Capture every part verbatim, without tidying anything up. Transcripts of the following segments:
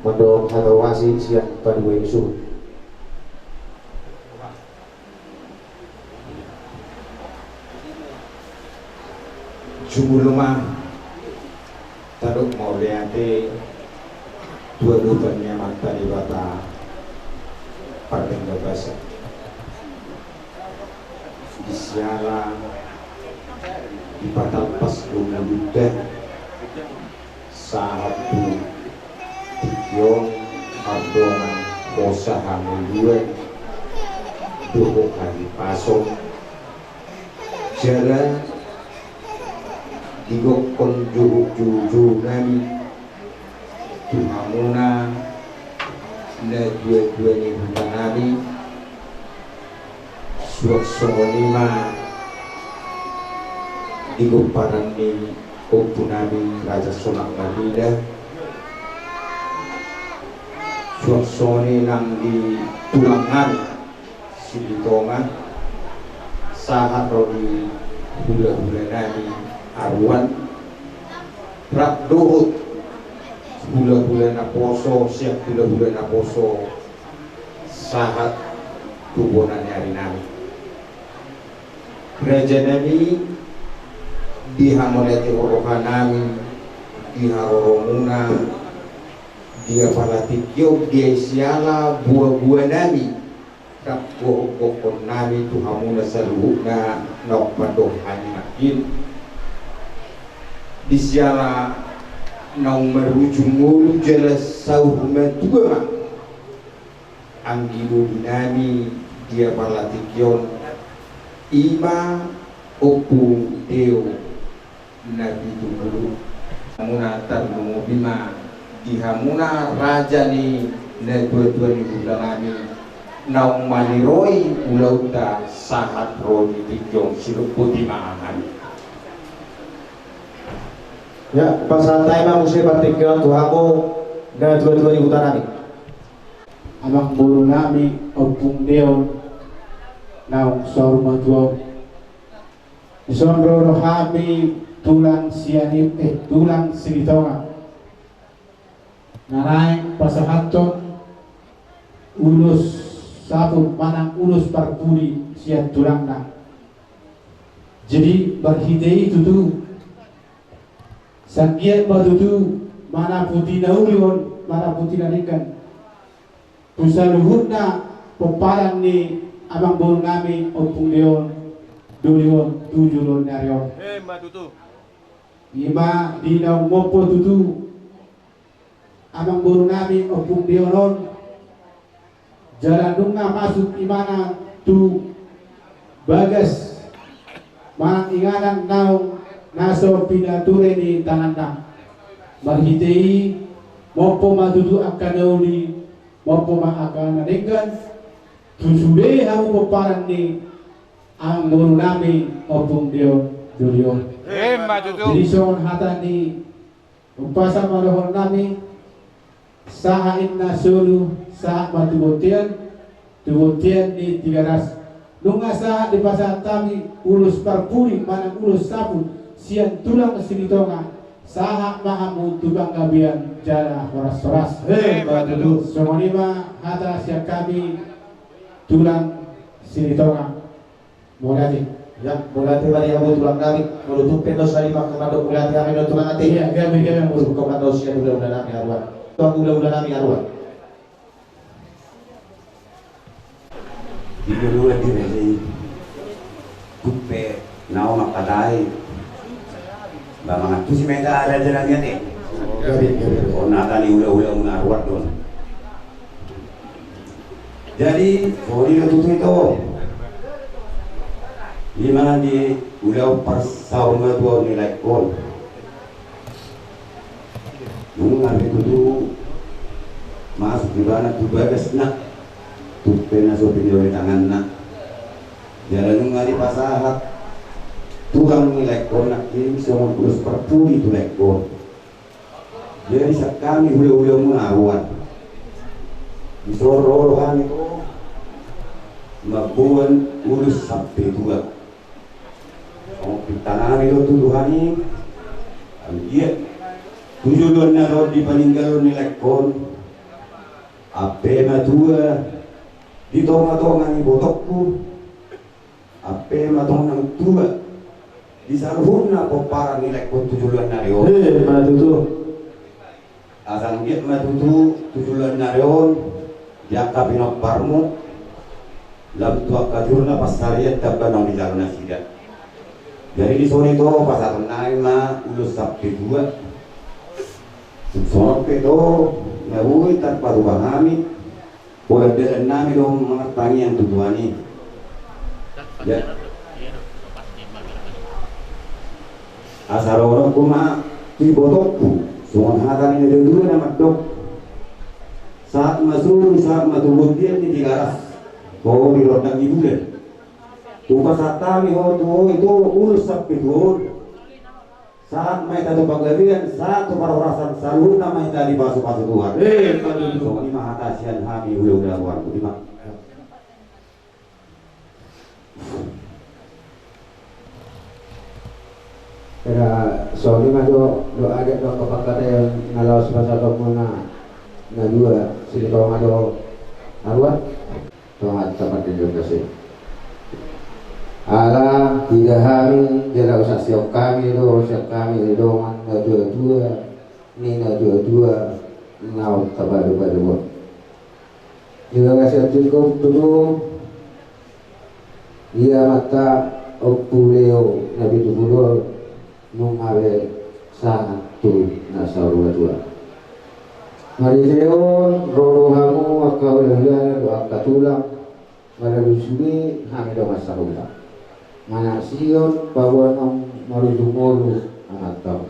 Mandok hata huasi sian paduahon i suhut. Jumolo ma tadok mauliate tu adopan ni Amanta Debata pardenggan basa. Di siala dipatalpas do ngolunta sahat tu tingki on mardongan hosa hangoluan dohot hahipason. Jala digokhon juhut-juhut nami tu hamuna na tuatua ni huta nami, suang songon i ma di gomparan ni ompu nami Raja Sonak Marnida, suang songon i nang di tulang nami Silitonga, sahat ro di hulahula nami Aruan, rap dohot hulahula naposo, sian hulahula naposo sahat tu bona ni ari nami. Raja nami, dihamauliatehon roha nami di haroromuna di apala tingki on, di siala buabua nami rap gokhongokhon nami tu hamuna saluhutna naung mandok hami nangkin. Di siala naung marujung ngolu jala saur matua ma anggi dohot nami di apala tingki on, i ma Ompu Deo Napitupulu. Hamuna tarlumobi ma di hamuna raja ni na tuatua ni huta nami naung maniroi ulaonta sahat ro di tingki on, sidok boti ma hami. Ya, pasahat hami ma muse partingkian tu hamu na tuatua ni huta nami. Amangboru nami Ompung Deo naung saur matua on. Dison ro do hami tulang sian i, eh, tulang Silitonga na naeng pasahathon ulos saput manang ulos parpudi sian tulangna. Jadi marhite i tutu, sanggiat ma tutu manaputi na uli on, manaputi na denggan tu saluhutna pomparan ni amangboru nami Ompung Deo on, doli on, tu joloan ni ari on. Emma tutu. I ma di naung mompo tutu amangboru nami Ompung Deo on, jala nunga masuk ibana tu bagas manang inganan naung na so pinature ni tanganna. Marhite i mompo ma tutu angka na uli, mompo ma angka na denggan tu sude hamu pomparan ni amangboru nami Ompung Deo doli on. Emma tutu. Jadi songon hata ni umpasa ma dohonon nami, sahat inna solu, sahat ma tu bontean, tu bontean ni Tigaras. Nunga sahat dipasahat hami ulos parpudi manang ulos saput sian tulang Silitonga, sahat ma hamu tu panggabean jala horas-horas. Emma tutu. Songon i ma hata sian hami tulang Silitonga. Mauliate. Ya, mauliate ma di hamu tulang nami. Molo tung pe na so adong na mandok mauliate, hami do tulang ate. Iya, gabe, gabe, molo. Sungkop ma na sian hulahula nami Aruan. Tulang hulahula nami Aruan. Di hulahula di raja i. Tung pe na on mangkatai. Ba mangantusi ma hita raja nami ate. Gabe, gabe. On hata ni hulahula muna Aruan do on. Jadi songon i do tutu ito. Di mana di ulaon parsaurmatuaon ni laengkon. Nunga be tutu masuk ibana tu bagasna, tung pe na so pinio ni tanganna. Jala nunga dipasahat Tuhan ni laengkon nangkin songon ulos parpudi tu laengkon. Jadi sian hami hulahula muna Aruan, dison ro do hami mamboan ulos sampe tua. Songon pinta nami do tu Tuhan i, anggiat tu joloan na ro di paninggalon ni laengkon, Ampe ma tua di tonga-tonga ni ibotongku, ampe ma tong naung tua di saluhutna pomparan ni laengkon tu joloan ni ari on. Ima tutu. Asa anggiat ma tutu tu joloan ni ari on di angka pinomparmu, lam tu angka turna pansarian tamba naung dijalo nasida. Jadi di son i do pasahatonnami ma ulos sampe tua. Songon pe do na boi tarpatupa hami. Pola dalannami do mangan tangiang tu Tuhan i. Asa dohononku ma tu ibotongku songon hata ni na dua-dua na mandok: Sahat ma solu, sahat ma tu bontean ni Tigaras, ho di rondang ni bulan. Hupasahat hami ho tu ho ito ulos sampe tua on. Sahat ma hita tu panggabean, sahat tu parhorasan, saluhutna ma hita dipasu-pasu Tuhan. Ima tutu. Songon i ma hata sian hami hulahula rohangku, ima. Eda, songon i ma jo doa, doa angka pangkataion na laos pasahatonmuna na dua, Silitonga dohot Aruan. Tonga tapat di jolma si. Ala ida hami jala usasion hami do sian hami dongan na tua-tua ni na tua-tua naung tapadu-padu on. Di bagasan tingki on tutu, ia ma ta Ompu Leo na pitu pulu, nunga be sahat tu na saur matua. Marhite on ro do hamu angka hulahula dohot angka tulang, maralusu be hami dongan sahuta. Manat sihol paboa naung marujung ngolu amanta on.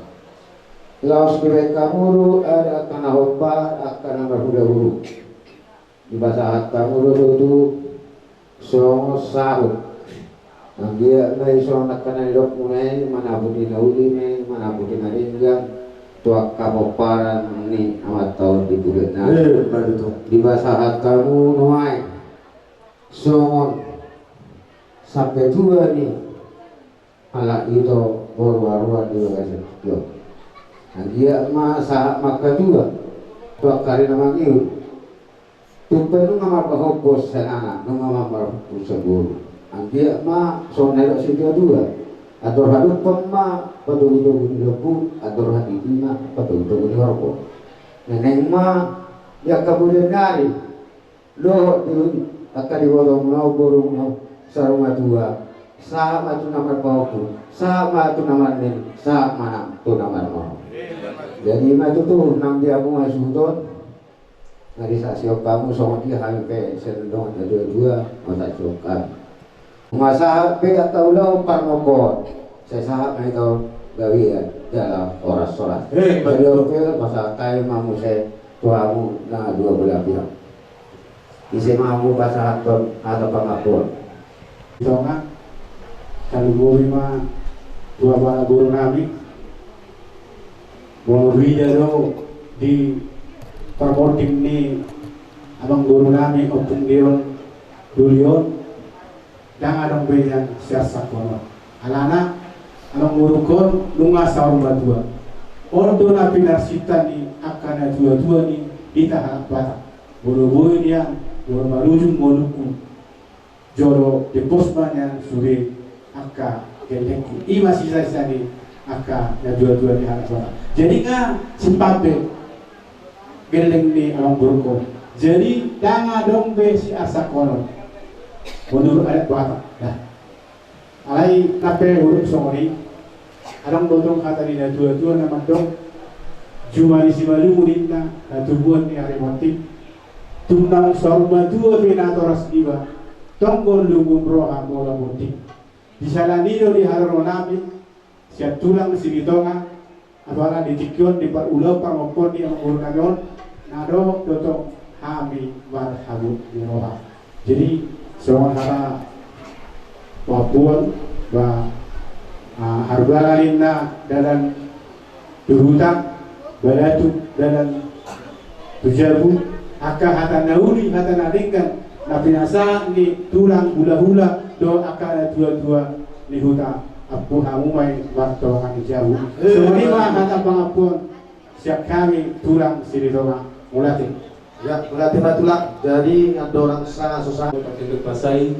Laos dibaen hamu do adat angka na hombar, angka na marhula-hula. Dipasahat hamu do tutu songon sahut. Anggiat ma i songon angka na nidokmuna i, manapoti na uli ma i, manapoti na denggan, tu angka pomparan ni amanta on di bulan na. Eh, betul. Dipasahat hamu nuaeng songon sampe tua ni halak ito boru Aruan di bagasan tingki on. Anggiat ma sahat ma angka tua tu angka ari na mangihut. Tung pe nunga marpahompu sian anak, nunga ma marpahompu sian boru. Anggiat ma songon na nidok situa-tua: Andor hadumpang ma patogu-togu ni lombu, andor hatiti ma patogu-togu ni horbo. Naeng ma di angka bulan ni ari dohot di angka di ibotongmuna on, borumuna on, saur matua, sahat ma tu na marpahompu, sahat ma tu na marnini, sahat ma nang tu na marnono. Jadi ima tutu nang di hamu hasuhuton. Na disaksihon hamu songon i, hami pe sian dongan na tua-tua masaksihon hami. Nunga sahat pe angka ulaon parmompoon, sai sahat ma ito gabean jala horas-horas. Eh, jadi betul. On pe pasahat hami ma muse tu hamu na dua belah pihak. Ise ma hamu pasahathon hata pangampuon? Tonga, tarlumobi ma tu apala boru nami. Molo huida do di parmonding ni amangboru nami Ompung Dion Dulion, ndang adong be nian siarsak on. Alana amangborungkon nunga saur matua. On do na pinarsinta ni angka na tua-tua ni hita halak Batak. Molo boi nian, molo marujung ngolungku, jolo dipos ma nian sude angka gellengku. Ima sisa-sisa ni angka na tua-tua ni halak Batak. Jadi nga simpang be gelleng ni amangborungkon. Jadi ndang adong be siarsak on menurut adat Batak. Nah, alai na pe uruk songon i, adong do tong hata ni na tua-tua na mandok: Juma ni simalungun ninna, na tubuan ni ari montik. Tung naung saur matua pe natoras niba, tonggo lungun roha molo montik. Di sala ni do di haroro nami sian tulang Silitonga, apala di tingki on di parulaon parmompoon ni amangboru nami on, na dohot do tong hami marhabot ni roha. Jadi songon hata pangampuon ba, ah, harbaga ninna dalan tu huta, balatu dalan tu jabu, angka hata na uli, hata na denggan na pinasahat ni tulang hulahula dohot angka na tua-tua ni huta, ampu hamu ma i martonga ni jabu. Songon i ma hata pangampuon sian hami tulang Silitonga. Mauliate. Ya, berarti ma tulang. Jadi andorang sanga so sahat. Pakai bek pasai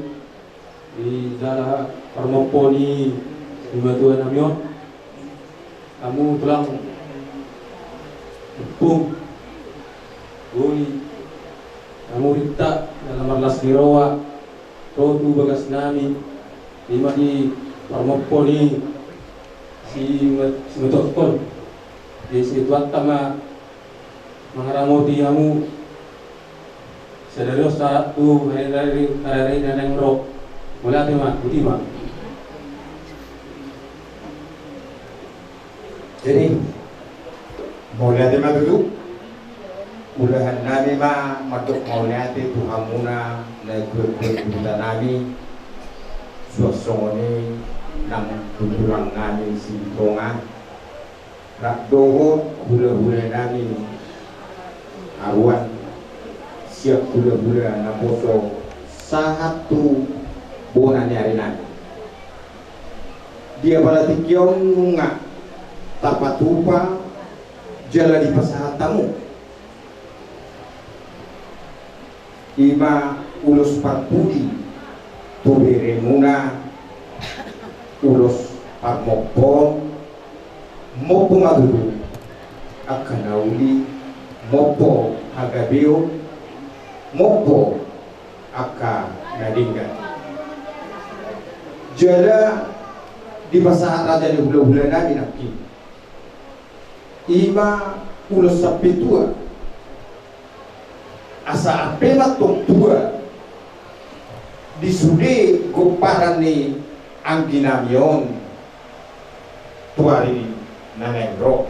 di jala parmompo ni imatua nami on. Hamu tulang, ompung, boi, hamu rinta, dalam marlas ni roha, ro tu bagas nami, ima di parmompo ni si, si Metokon, di si Tuanta ma mangaramoti hamu. Sadari on sahat tu hari-hari, hari-hari na naeng ro. Mauliate ma, botima. Jadi, mauliate ma tutu. Ulahan nami ma mandok mauliate tu hamuna na tuatua di huta nami. Suang songon i nang tu tulang nami Sitonga. Rap dohot hulahula nami aruan sian hulahula naposo sahat tu bona ni ari nami. Di apala tingki on nunga tapatupa jala dipasahat hamu. Ima ulos parpudi tu beremuna, ulos parmompoon, mompo ma tutu angka na uli, mompo hagabeon, mompo angka na denggan. Jala dipasahat raja ni hulahula nami nangkin. Ima ulos sampe tua. Asa ampe ma tong tua di sude gomparan ni anggi nami on tu ari na naeng ro.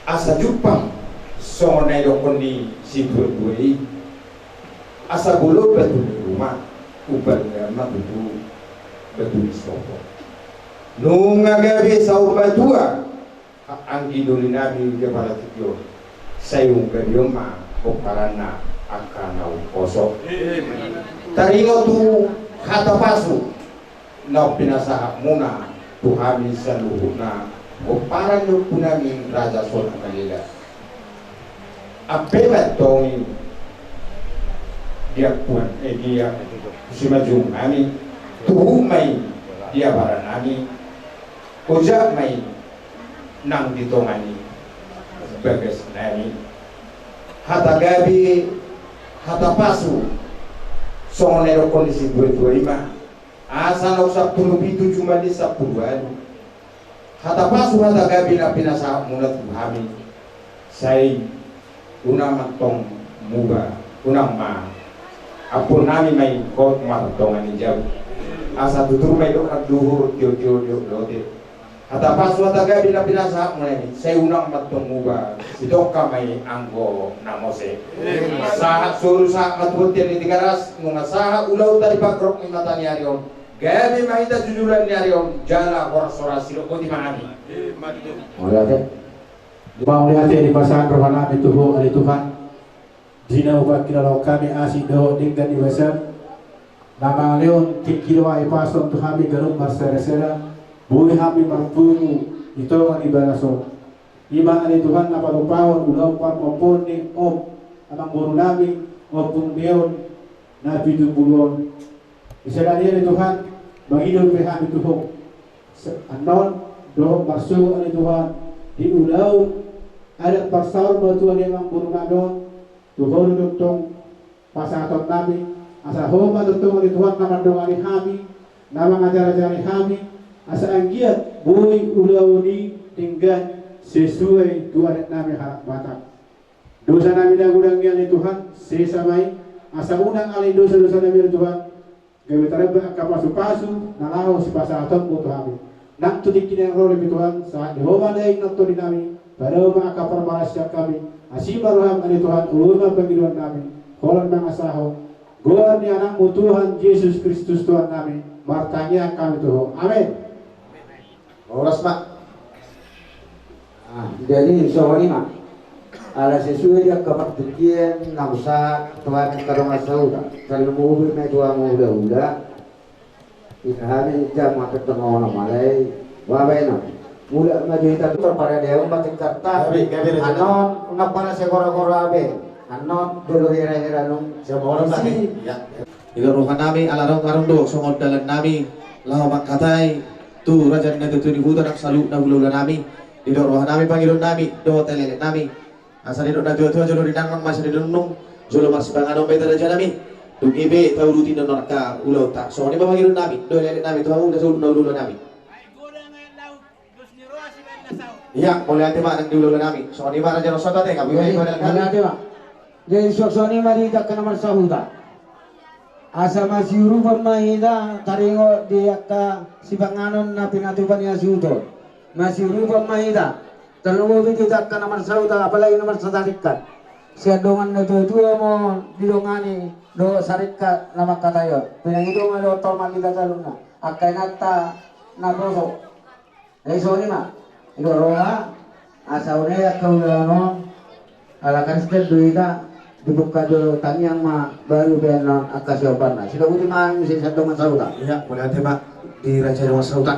Asa jumpang songon na nidokkon ni situatua i. Asa bolon batu ni ruma, umbalga ma tutu batu ni sopo. Nunga gabe saur matua. Anggi doli nami di apala tingki on, sai umbahen ma gomparanna angka na umposo. Taringot tu hata pasu na pinasahatmuna tu hami saluhutna gomparan ni ompu nami Raja Sonak Malela. Ampe ma antong i di ampuan, eh, di simanjujung nami, tuhuk ma i di abara nami. Ojak ma i nang di tonga ni bagas nami. Hata gabe, hata pasu, songon na nidokkon ni situatua i ma. Asa naung sampulu pitu jumadi sampulu ualu. Hata pasu hata gabe na pinasahatmuna tu hami. Sai unang ma antong muba, unang ma. Ampuon nami ma i hot mardongan ni jabu. Asa tutur ma i dohot duhur, tiotio, dohot lote. Hata pasu hata gabe na pinasahatmuna i, sai unang ma antong muba, sidongka ma i anggo na mose. Sahat solu sahat ma tu bontean ni Tigaras, nunga sahat ulaonta di pangrok ni mata ni ari on. Gabe ma hita jujulan ni ari on, jala horas-horas sidok botima nami. Mauliate. Mauliate di pasahat roha nami tu Ho ale Tuhan. Di na hupangkilalaon hami asi dohot denggan ni bagasam. Na mangalehon tingki do aek pasu on tu hami ganup marsera-sera. Boi hami marpungu di tonga ni bagas on. Ima ale Tuhan na patupahon ulaon parmompoon ni om amangboru nami, ompung ni on na pitu pulu on. Di sada ni ale Tuhan, mangido dope hami tu Ho. Annon dohot marsogot ale Tuhan di ulaon adat parsaur matua ni amangboru nami on, tu Ho do tongtong pasahaton nami, asa Ho ma tongtong ale Tuhan na mandongani hami, na mangajarajari hami, asa anggiat boi ulaon i denggan sesuai tu adat nami halak Batak. Dosa nami na godang i ale Tuhan, sesa ma i, asa unang ale dosa-dosa nami ale Tuhan, gabe taramba angka pasu-pasu na laho sipasahatonmu tu hami. Nang tu tingki na naeng ro ale Tuhan, sahat di Ho ma daging nang tondi nami, padao ma angka parmaraan sian hami, asi ma roham ale Tuhan, olo ma pangidoan nami, holan mangasahon goar ni Anakmu Tuhan Jesus Kristus Tuhan nami, martangiang hami tu Ho. Amen. Horas ma. Ah, jadi songon i ma. Ala sesuai di angka partingkian na husahat tu hami angka dongan sahuta. Tarlumobi ma i tu hamu hulahula. Ina hami jamu angka tonga ona malai. Babaen on. Mulak ma jo hita tu paradaon ma tingkarta. Gabe, gabe, gabe. Annon, unang pala sai gora-gora be. Annon jolo hira-hira nunga. Siap, mauliate. Iya. Didok rohanami, ala rongga do songon dalannami laho mangkatai tu raja ni natuatua ni huta nang saluhutna hulahulanami. Didok rohanami, pangidoannami dohot elekeleknami. Asa didok natuatua, jolo rinangnang ma asa rinunung, jolo marsipanganon ma hita rajanami. Dung i pe tauduti do nuaeng angka ulaonta. Songon i ma pangidoannami dohot elekeleknami tu hamu nang saluhutna hulahulanami. Iya, mauliate ma nang di hulahulanami. Songon i ma raja ni sahuta, tenga. Mauliate ma. Jadi suang songon i ma di angka na marsahuta. Asa masiurupan ma hita taringot di angka sipanganon na pinatupa ni hasuhuton. Masiurupan ma hita. Tarlumobi di angka na marsahuta, apalagi na marsaringkat. Sian dongan natuatua ma didongani dohot saringkat na mangkatai on. Pinangido ma dohot hormat di hita saluhutna. Angka inanta naposo. Jadi songon i ma, didok roha, asa unang angka ulaon on, ala Kristen do hita, dibuka jolo tangiang ma baru pe annon angka siomparna. Sidomuti ma muse sian dongan sahuta. Iya, mauliate ma di raja dongan sahuta.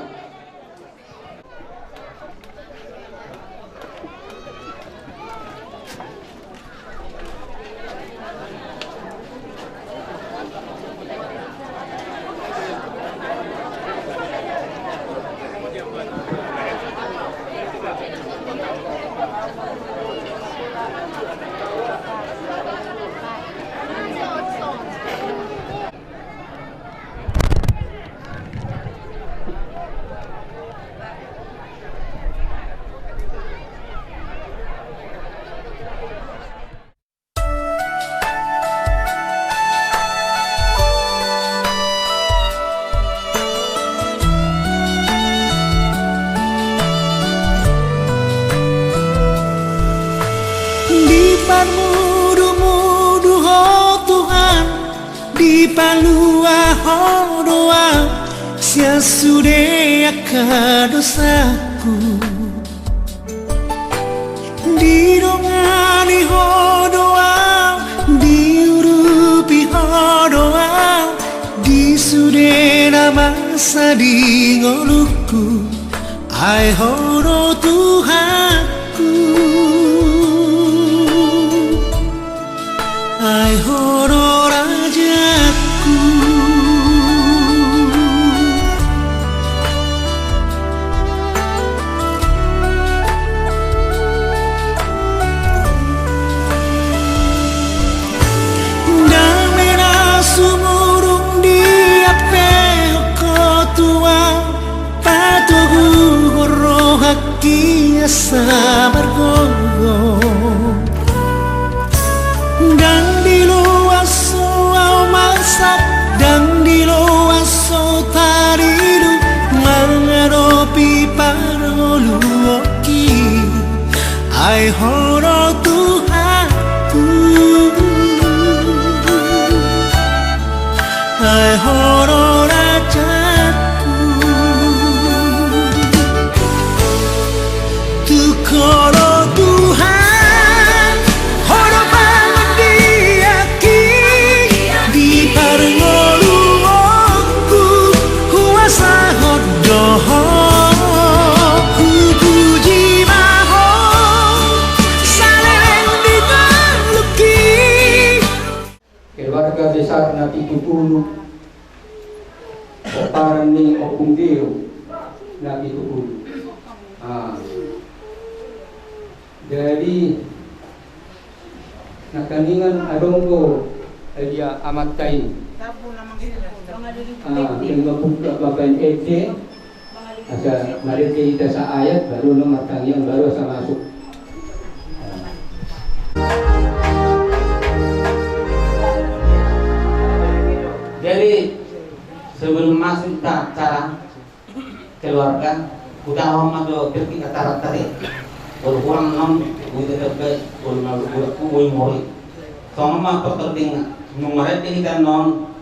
Diparmudumudu Ho Tuhan, dipalua Ho do ahu sian sude angka dosaku. Didongani Ho do ahu, diurupi Ho do ahu, di sude na masa di ngolungku, ai Ho do Tuhanku. Ai Ho do rajangku. Dame na sumurung di hape Ho Tuhan, patoguhon rohangki asa margogo. Ndang diloas Ho ahu masa, ndang diloas Ho taridu, mangadopi parngoluonki. Ai Ho do Tuhanku, ai Ho do rajangku. Tung Ho do Tuhan, Ho do pangondianki, di parngoluonku huasahon do Ho, hupuji ma Ho saleleng di ngolungki. Keluarga besar Napitupulu, pomparan ni Ompung Geo Napitupulu. Ah. Jadi nangkiningan adong do, eh, ia amanta i. Ah, yang membuka bapak ente. Asa marende hita saayat, baru nunga martangiang, baru asa masuk. Jadi sebelum masuk ke acara keluarga, hutangihon ma jo tirki acara tadi. Kalau kurang non, hutangihon ma jo, kalau na kurang, hutangihon ma jo. Songon ma pertandingan, nunga marende hita non,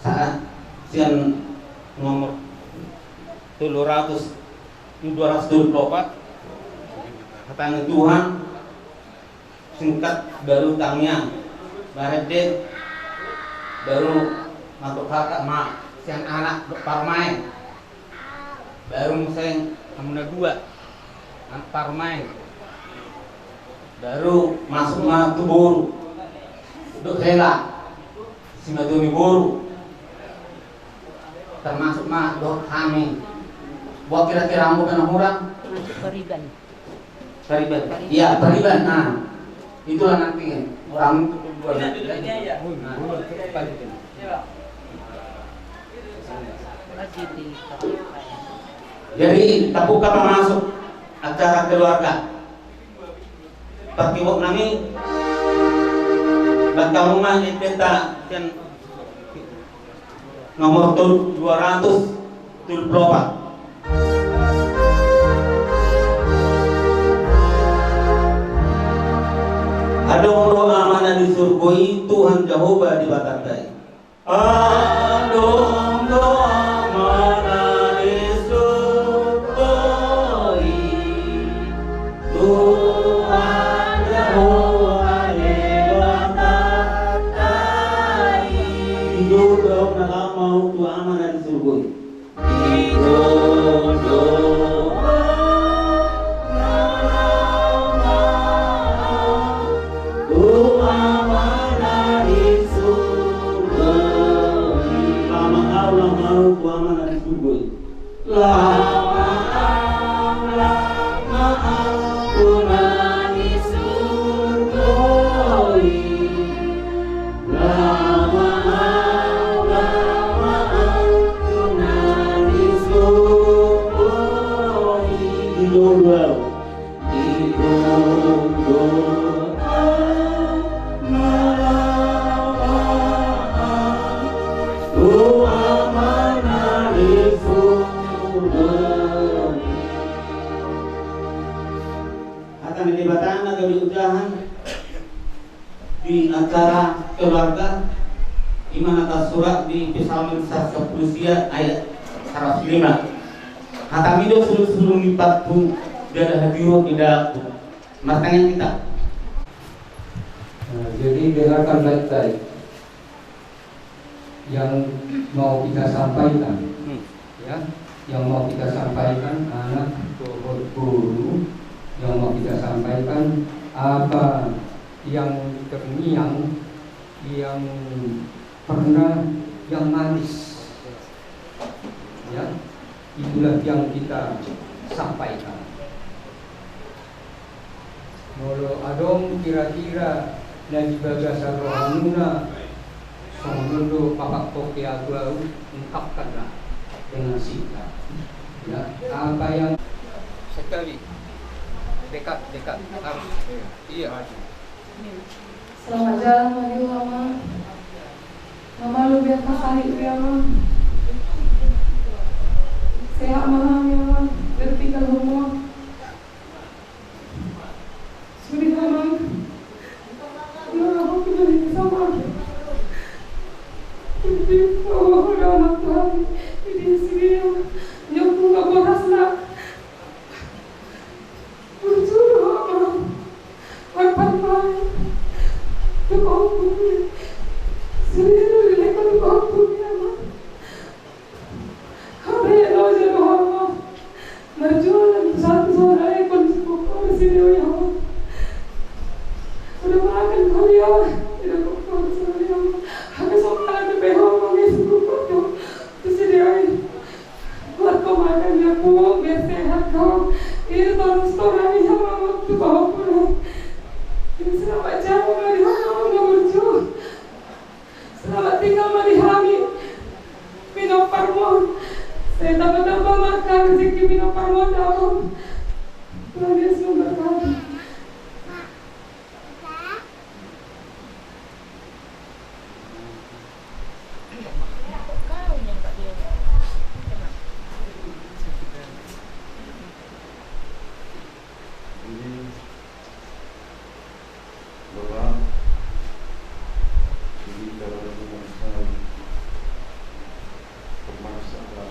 saat sian nomor tolu ratus, dua ratus dua puluh opat. Hata ni Tuhan, singkat baru tangiang, marende baru mantuk hata ma sian anak do parumaen. Baru muse hamu na dua, anak parumaen. Baru masuk ma tu boru. Dohot hela, simatua ni boru, termasuk ma dohot hami. Buat kira-kira anggo pe na hurang? Pariban. Pariban. Iya, pariban. Nah, itulah nanti orang itu dua. Nah. Jadi, tabuka ma masuk acara keluarga. Partingkian nami, bantang rumah ni peta dan nomor tu dua ratus tolu puluh opat. Adong do Amana di surgo i, Tuhan Jahowa Debatanta i. Adong do Amana di surgo i, Tuhan Jahowa Debatanta i. Di surgo na laho maol tu Amana di surgo i. Hata ni Debata na gabe udahan di acara keluarga, i ma na tarsurat di Psalmen saratus sampulu sia ayat saratus lima. Hata mi do suru-suru ni patu dada hatiuron di dalanku. Martangiang hita. Nah, jadi dengarkan baik-baik yang mau kita sampaikan. Hmm. Ya, yang mau kita sampaikan, anak, boru, yang mau kita sampaikan, apa yang terngiang, yang pernah, yang manis. Ya, itulah yang kita sampaikan. Molo adong kira-kira na di bagasan rohamuna, songon on do papak toke agu-agu, ungkapkanlah dengan singkat. Ya, apa yang sekali dekat, dekat harus, iya. Selamat jalan ma di hamu, Ama. Mamalu biar kasari, Ama. Sehat ma hamu, Ama. Berpikir semua. Sudah, Ama. Ama, aku kembali ke sana. Jadi, bahwa aku udah anak Tuhan. Jadi, sini, ya. Nyokong gak boras, nak. Burju do, Ama. Marpalpal. Tu pahompu i. Sude do dilehon tu pahompu i, Ama. Hata i loja do, Ama. Marjualan tu satu saudara ikon suku kau di sini, Ama. Udah makan kau ya. Tidak kau di sini, Ama. Hata so makan di pahompu i suku kau. Di sini, Ama. Buat kau makan ya, Pung, biar sehat kau. Ini terus terang ya, Mama, tu kau pulang. Ini selamat jalan ma di hamu, Mama Burju. Selamat tinggal ma di hami. Pinompar mu. Sai tamba-tamba ma angka rezeki pinompar mu, Mama. Tuhan Yesus memberkati. Jadi, Bapak, jadi, kalau ada yang mau saya, terpaksa, Pak.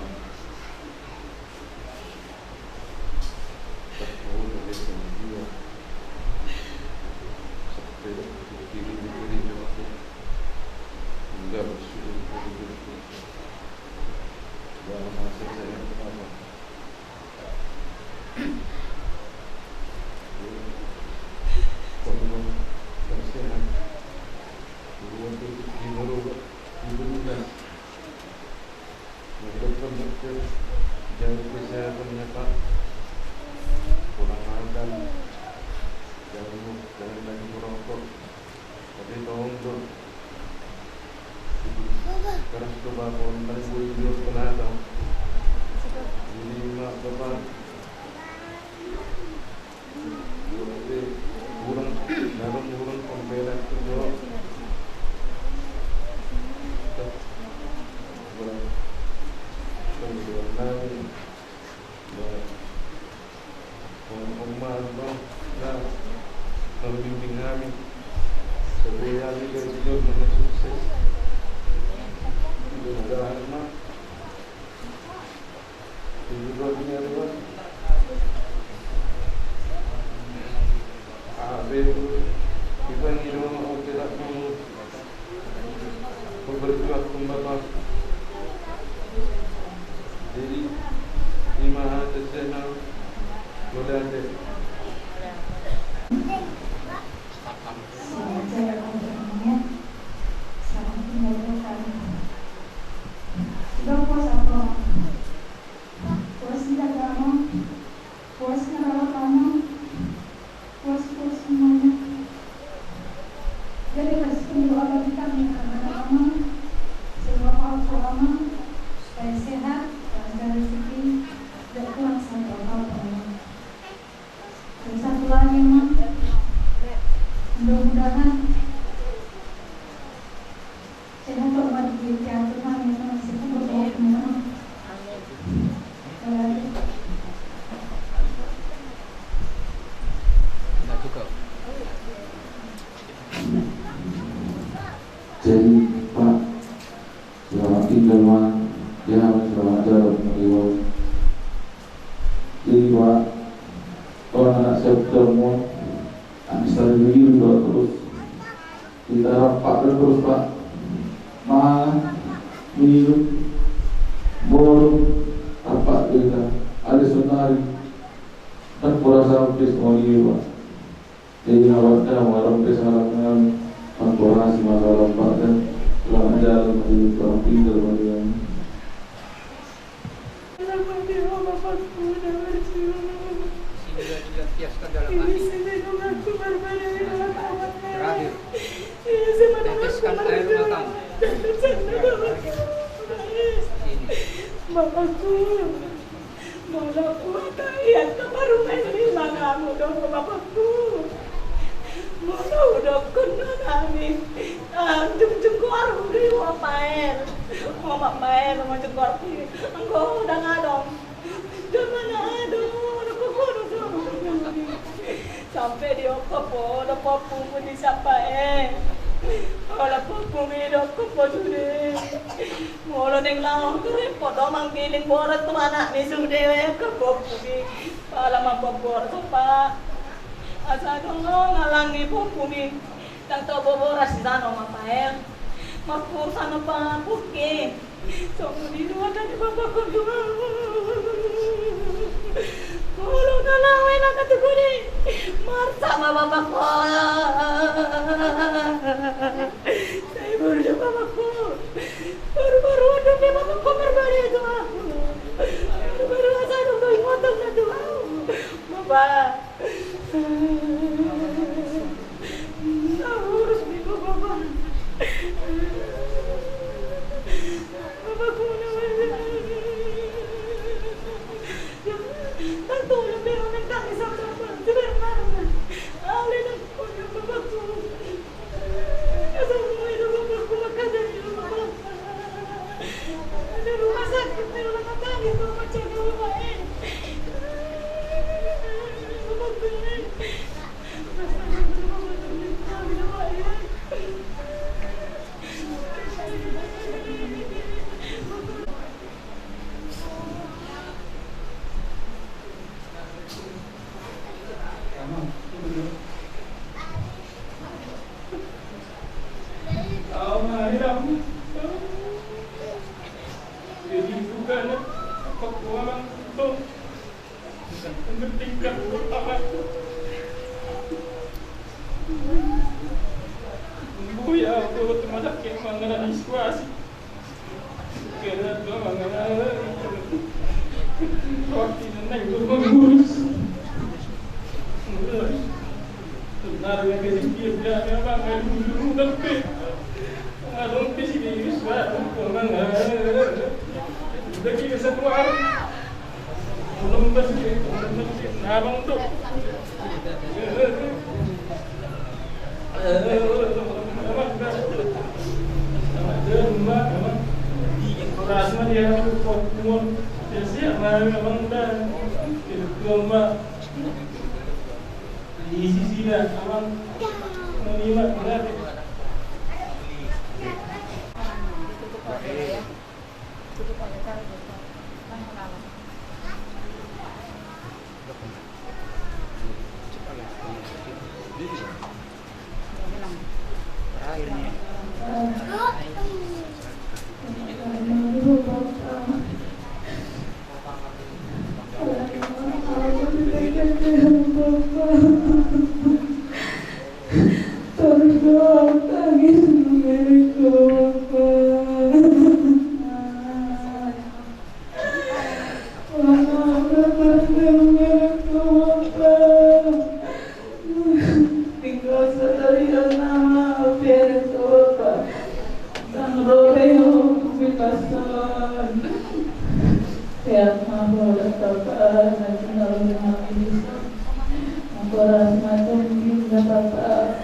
Coba kau mari bui di penata. Ini mak bapak. Ulang, dalam ulang pembela itu. Ulang. Pembela nami. Ulang. Om, om, ma, ma, na, na bimbing hami. Sebelum hami gaji jol, mana sukses. Mudah-mudahan, ma. Tujuh dua dunia dua. Ah, be, kita ngirim, oke, tak mau. Berjuang kembali. Jadi, lima ratus channel, mudah deh. Selamat siang, teman-teman. Selamat tinggal, Tuhan. Sudah puas apa? Puas tidak, Mama? Puas ngerawat Mama? Puas, puas semuanya. Jadi, kasih doa bagi kami, anak-anak Mama, seluruh keluarga Mama, supaya sehat, lancar rezeki, tidak kurang satu apa-apa, Mama. Dan satu lagi, Mama, mudah-mudahan sehat, Mama, di, di Tuhan, ya, Mama, sehat, Mama. Amin. Jadi, Pak, selamat tinggal, Mak. Ya, selamat jalan, Mak. Jadi, Pak, kalau anak saya ketemu, anak saya begitu, Pak, terus. Kita rampak dan terus, Pak. Mangan, minum, boru, rampak kita. Ada sonari. Dan kurasa habis mau ini, Pak. Jadi, awak dah, warung pe salah kami. Kan kurasa masalah rampak dan kurang jalan, masih kurang pintar, Pak, ya. Sini juga dilampiaskan dalam hati. Terakhir. Teteskan air matamu. Sini. Bapakku, molo kuat, ia kemaru main lima kamu dong, Bapakku. Molo udokkon nami, ah, jung-jung goar udah, Mael. Mama Mael, mama jung goar. Engko udah ngadong. Udah mana adong, udah kokono dong. Sampe diokop, olo popung di sapa, eh. Olo popung i dokop sude. Molo ning laho tu repot do manggiling borat tu anak ni sude, eh, ke popung i. Pala mambuat borat, Pak. Asa dong ngalangi popung i. Ndang tau boboras di sano, Mapael. Marpur sano papuke. Songon i do hata ni bapakku tu ahu. Molo na laho enak tu gudi, marsak ma bapakku. Sai boru do bapakku. Baru-baru adong be bapakku marbalik tu ahu. Baru-baru asa adong do ingotan na tu ahu. Bapak. Ada rumah sakit, ada rumah sakit, rumah sakit, rumah sakit. Amang da, itu ma. Isi sida, amang. Nani ma, berarti. Tinggal sadari nama, biar itu, Bapa. Sang roh, bipason. Ya, maaf, Bapa. Nanti kalau dia mati, aku rasa macam ini, Bapa.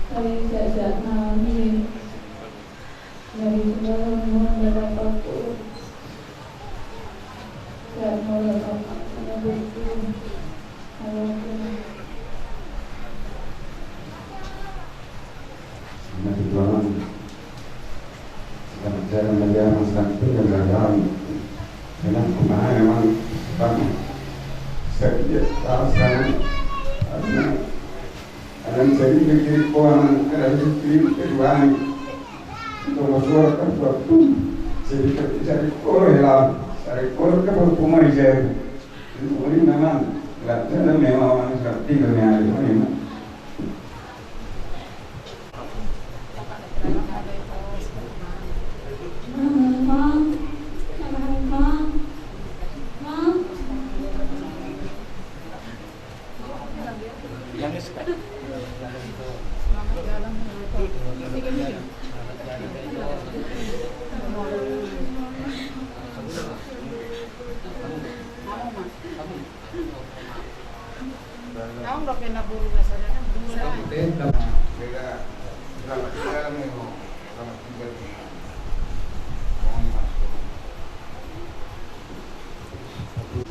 Ayo, siap-siap, nanti. Jadi, sudah, mohon, Bapa. Siap, mohon, Bapa. Mati Tuhan. Selamat jalan lagi, Amang, selamat tinggal, Amang. Memang kumaha, memang, Bang. Saya tidak tahu, saya, karena, karena saya ini pikir, kau, Amang, karena saya pikir kedua ini. Itu masuk ke waktu. Saya pikir, saya pikir, oh, ya, saya pikir, ke waktu mau saya. Jadi, memang, nggak ada, memang orang ngerti, memang ada, memang.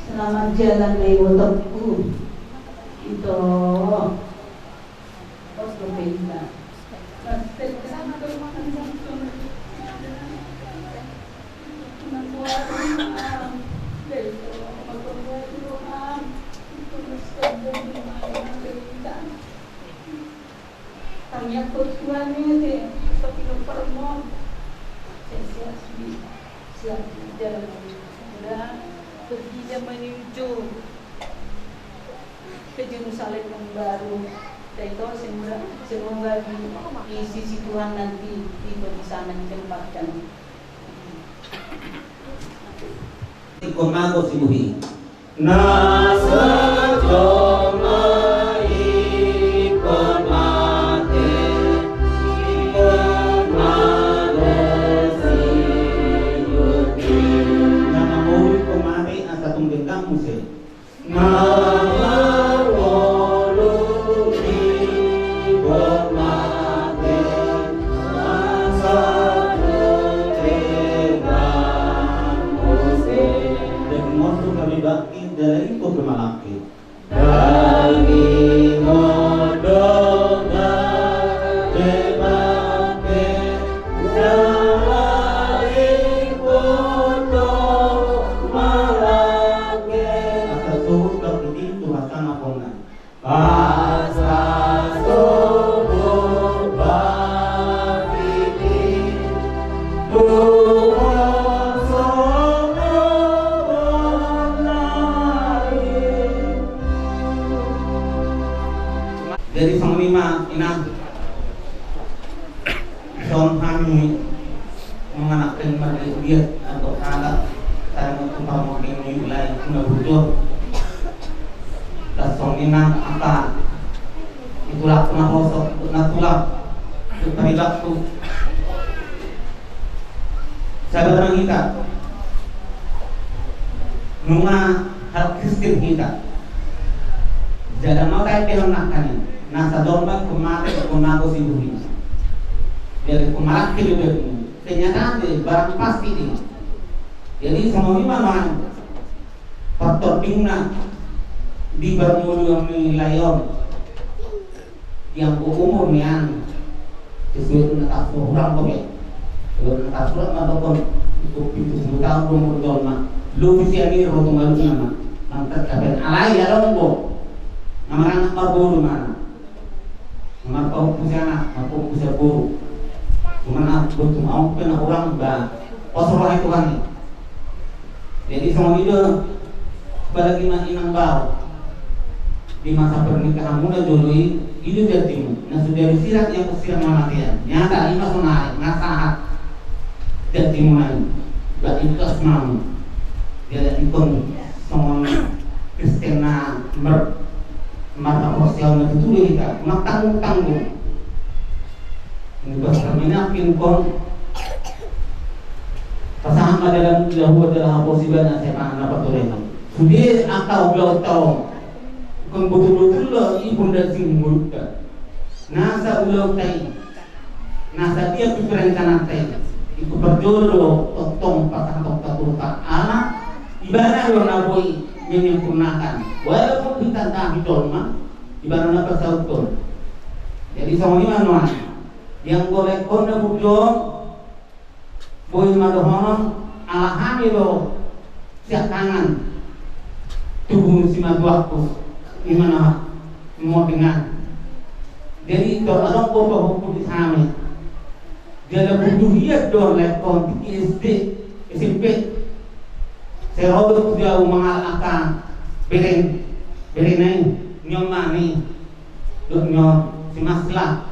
Selamat jalan, na ibotongku. Ito. Pos dope ita. Tangiangkon Tuhan i, ate, so pinompar on. Sehat-sehat, siap jalan. Udah pergi zaman menuju ke Jerusalem yang baru. Dan itu semoga, semoga di, di sisi Tuhan nanti itu di sana ditempatkan. Ingkon mago si Buhi. Na sahat ma ingkon mate, ingkon mago si Buhi. Na mangolu ingkon mate, asa tung denggan muse. Na mangolu ingkon mate, asa tung denggan muse. Denggan muse kami bakti. Jala ingkon pe malangke. Daging on dongan pe mate, jala ingkon do malangke. Asa sohot bakti tu hasangaponna. Asa sohot bakti tu hasangaponna. Jadi songon i ma, Inang. Songon hami nunga nangkin marliat-liat atau halak, sai ma tu parmonding ni lae na bujur. Laos songon i nang angka i tulangku na poso, na tulang, tu paribakku. Sabar ma hita. Nunga halak Kristen hita. Jala mauliate ma nangkin i. Na sadongan pe mate, ingkon mago si Buhi. Jadi ingkon malangke do badanmu. Kenyataan do i, barang pasti do i. Jadi songon i ma nuaeng partordingna di parngoluan ni lae on. Di angka umur nian sesuai na tarsurat, hurang do be. Sesuai na tarsurat ma dohot on, cukup pitu pulu taon do umur jolma. Lobi sian i ro tu malukna ma. Nang tercapai alai adong do na maranak marboru ma. Marpaompu sian anak, marpaompu sian boru. Cuman ah, boru tu maompu na hurang ba. Pos roha i Tuhan i. Jadi songon i do, apalagi ma inang bao. Di masa pernikahanmuna jolo i, i do janjimu. Na sudah disirat yang sirang mamatean. Nyata i ma sonari, nga sahat. Janjimuna i. Ba ikhlas ma. Jadi ingkon songon Kristen na mar Marhaporseaon na tutu do hita, martanggung-tanggung. Ingkon pasahat ma dalan, jala huhut jala haposi bana siapa na paturena. Sude angka ulaonta on. Ingkon botul-botul do i pundak singulta. Nasa ulaonta i. Na sadia pe perencanaan ta i, ingkon parjolo do tongtong pasahaton tu Tuhan, ala ibana do na boi menyempurnakan. Walaupun hita ndang hita jolma, ibana na pasauthon. Jadi songon i ma nuaeng, di anggo laengkon na burju on, boi ma dohonon, ala hami do siangkangan tubu ni simatuangku, i ma na modingan. Jadi tor adong do pahompu di hami. Jala burju hian do laengkon di S D, S M P. Sai ro do tu jabu mangalap angka bere, berena i, nion ma ni, dohot nion si Masla.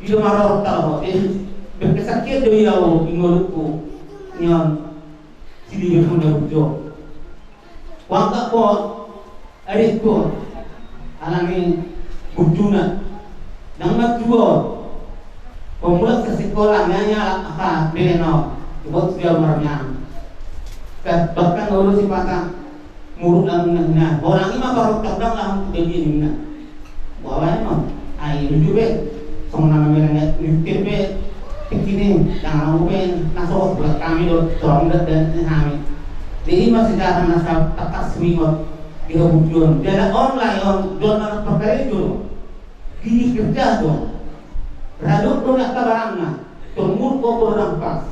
I do marorot taho, jadi berkesaksian do i au di ngolungku, nion si Liber Honda Burjo. Huanggap ho, adingku, alani burjuna. Ndang marjual. Pemulak sasikola, nanya aha, beno. Buat dia marmian. Bahkan ngolu sipata muruk lam nanya. Orang i ma parokta ndang langsung jadi ninna. Bawa emang, ai lucu be, songon nama mereng nyetir be, kini, jangan mau be, naso, buat kami do, tolong dek dan kami. Jadi masih jarang nasa tekas mingot, di hubungan, dia ada online, on, jual mana pakai itu, gigi kerja tuh, raduk do nak kabarangna, tumur kau kurang pas.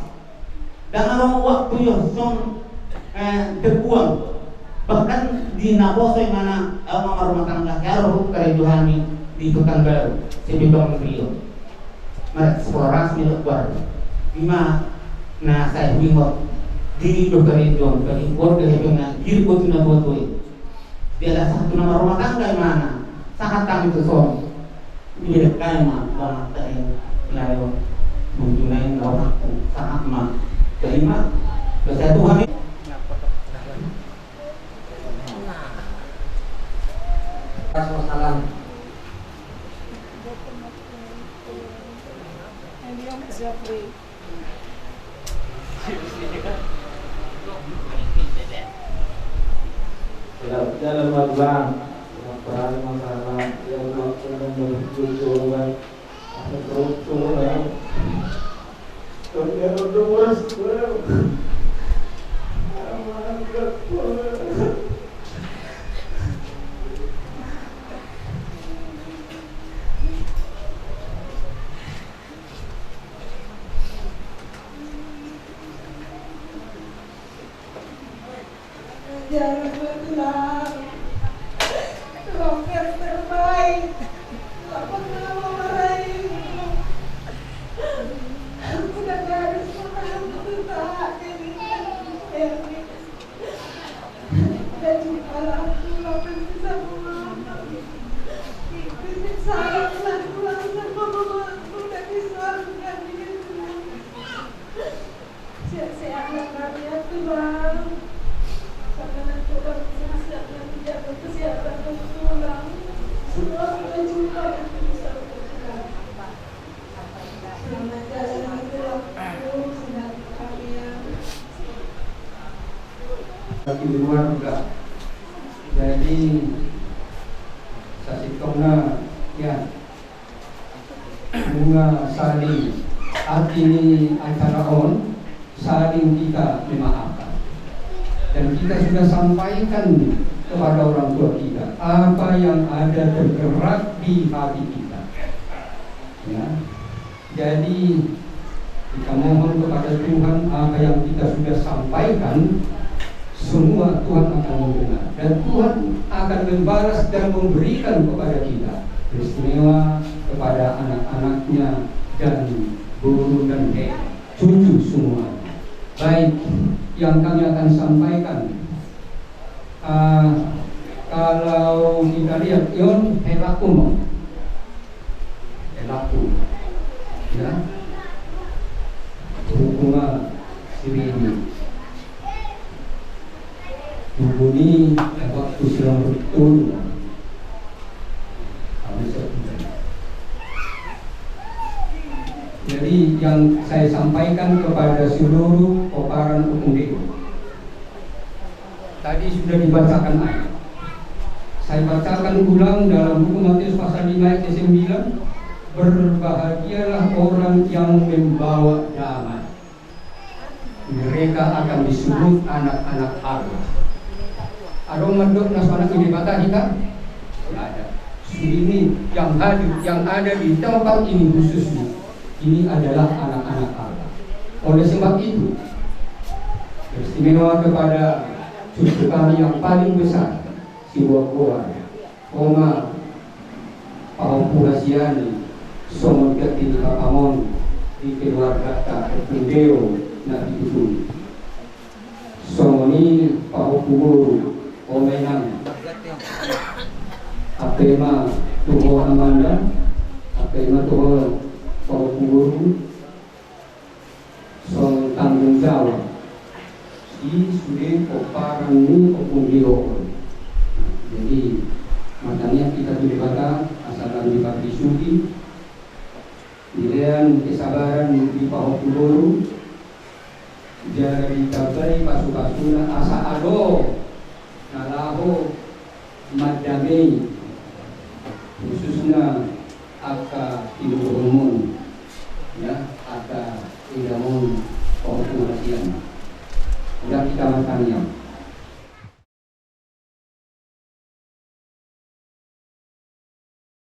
Ndang adong waktu i on, eh, terbuang. Bahkan di naposo imana, au ma marrumah tangga, hea do hukarejo hami di Pekanbaru, Sipitong Rio. Mari, sekolah rasmi do keluar. Ima na sai huingot di do karejo, bagi keluarga hepeng na, diri kau tu na tua-tua i. Dia ada satu nama rumah tangga imana, sahat kami tu son. Iya, kai ma, bang, tai, layo, buntu nain, lawan aku, sahat ma. Terima, bersatu kami. Salam. Dalam, dalam Al-Quran, Al-Quran masalah, ya Allah, Tuhan, Tuhan, Tuhan, Tuhan, Tuhan, Tuhan, Tuhan, Tuhan, Tuhan, Tuhan, Tuhan, Jangan bertulang. Tulang yang terbaik. Lapang nama meraih. Aku dah garis mata aku tak jadi. Jadi kalau aku lapang bisa mengapa? Itu salah satu alasan mama aku udah bisa. Sehat-sehat lah kalian tulang. Karena nanti kalau sehat-sehat nanti jaga kesehatan dan tulang. Semua kita jumpa dan bisa bertulang. Selamat jalan tulang. Sehat kalian. Tapi di luar juga. Jadi sasintongna ya. Nunga saling arti ni acara on, saling kita memaafkan. Dan kita sudah sampaikan kepada orang tua kita apa yang ada tergerak di hati kita. Ya. Jadi, kita mohon kepada Tuhan, apa yang kita sudah sampaikan, semua Tuhan akan mendengar. Dan Tuhan akan membalas dan memberikan kepada kita, teristimewa kepada anak-anaknya dan boru dan hela, cucu semua. Baik, yang kami akan sampaikan, ah, kalau kita lihat, ion helaku, helaku, ya, hukum siri ini. Tubuh ini waktu sedang betul. Jadi, yang saya sampaikan kepada seluruh pomparan Ompung Deo. Tadi sudah dibacakan ayat. Saya bacakan ulang dalam buku Matius pasal lima ayat sembilan. Berbahagialah orang yang membawa damai. Mereka akan disebut anak-anak Allah. Adong mandok na so anak ni Debata hita? Tidak ada. Ini yang hadir, yang ada di tempat ini khususnya, ini adalah anak-anak Allah. Oleh sebab itu, teristimewa kepada cucu kami yang paling besar, si Boakoar. Oma, pahompu hasian, songon ganti ni bapam on di keluargata Ompung Deo na pitu. Songon i pahompu boru, Oma Inang. Ampe ma tu ho Amanda, ampe ma tu ho pahompu boru. Songon tanggung jawab di sude pomparan ni Ompung Deo on. Jadi, martangiang hita tu Debata asa lam diparisuhi, dilean kesabaran di pahompu boru, jala ditambai pasupasuna asa adong na laho mandamei, khususna angka tinubuhonmon, ya, angka idamon, pahompu hasian. Udah kita martangiang.